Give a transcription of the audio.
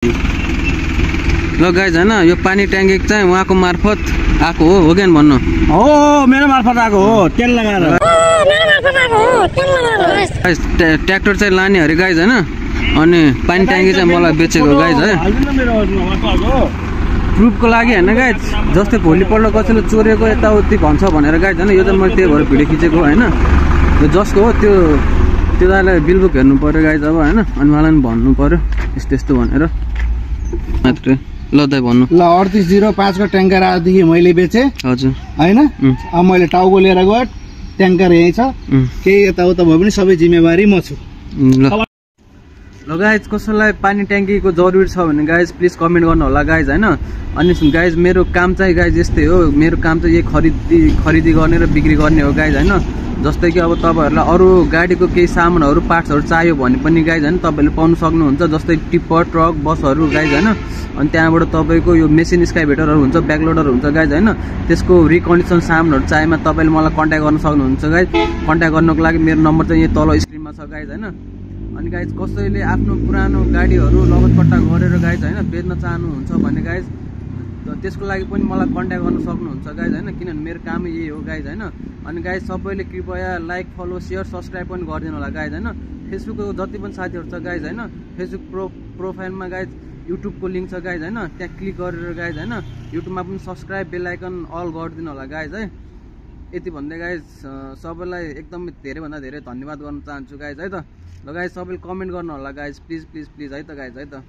ल गाइज हैन यो पानी ट्याङ्की चाहिँ उहाँको मार्फत आएको हो कि भन्नु हो मेरो मार्फत आएको हो तेल लगाएर ट्र्याक्टर चाहिँ लाने अरे गाइज हैन अनि पानी ट्याङ्की चाहिँ मलाई बेचेको गाइज है प्रुफको लागि हैन गाइज जस्तै भोलिपल्ट कसैले चोरेको यताउति भन्छ भनेर गाइज हैन यो चाहिँ मैले त्यही भएर भिडियो खिचेको हैन यो जसको हो त्यो दाइलाई बिलबुक हेर्नु पर्यो गाइज अब हैन अनि मलाई पनि भन्नु पर्यो यस्तो यस्तो भनेर मात्रै ल दाइ भन्नु ल 3805 को ट्याङ्कर आजदेखि मैले बेचे हजुर हैन अब मैले टाउको लिएर गए ट्याङ्कर यही छ केही यताउता भयो भने सबै जिम्मेवारी म छु ल गाइज कसैलाई पानी ट्याङ्कीको जरुरी छ भने गाइज प्लिज कमेन्ट गर्नु होला गाइज हैन अनि गाइज मेरो काम चाहिँ गाइज यस्तै हो मेरो काम चाहिँ यही खरिदी गर्ने र बिक्री गर्ने हो गाइज हैन जस्तै कि अब तपाईहरुलाई अरु गाडीको केही सामानहरु पार्ट्सहरु चाहियो भने पनि गाइज हैन तपाईले पाउन सक्नुहुन्छ जस्तै टिप्पर ट्रक बसहरु गाइज हैन अनि त्यहाँबाट तपाईको यो मेसिन स्काइभेटरहरु हुन्छ ब्याकलोडर हुन्छ गाइज हैन त्यसको रिकन्डिसन सामानहरु चाहिएमा तपाईले मलाई कन्ट्याक्ट गर्न सक्नुहुन्छ गाइज कन्ट्याक्ट गर्नको लागि मेरो नम्बर चाहिँ यहाँ तल स्क्रिनमा छ गाइज हैन अनि गाइज कसैले आफ्नो पुरानो गाडीहरु लगतपट्टा गरेर गाइज हैन बेच्न चाहनुहुन्छ भने गाइज त्यसको लागि पनि मलाई कन्ट्याक्ट गर्न सक्नुहुन्छ गाइज हैन किनभने मेरो काम यही हो गाइज हैन अनि गाइज सबैले कृपया लाइक फलो शेयर सब्स्क्राइब पनि गरिदिनु होला गाइज हैन फेसबुकको जति पनि साथीहरु छ गाइज हैन फेसबुक प्रोफाइलमा गाइज युट्युबको लिंक छ गाइज हैन त्यहाँ क्लिक गरेर गाइज हैन युट्युबमा पनि सब्स्क्राइब बेल आइकन अल गरिदिनु होला गाइज है यति भन्दै गाइज सबैलाई एकदम धेरै भन्दा धेरै धन्यवाद गर्न चाहन्छु गाइज है त ल गाइज सबैले कमेन्ट गर्नु होला गाइज प्लिज है त गाइज है त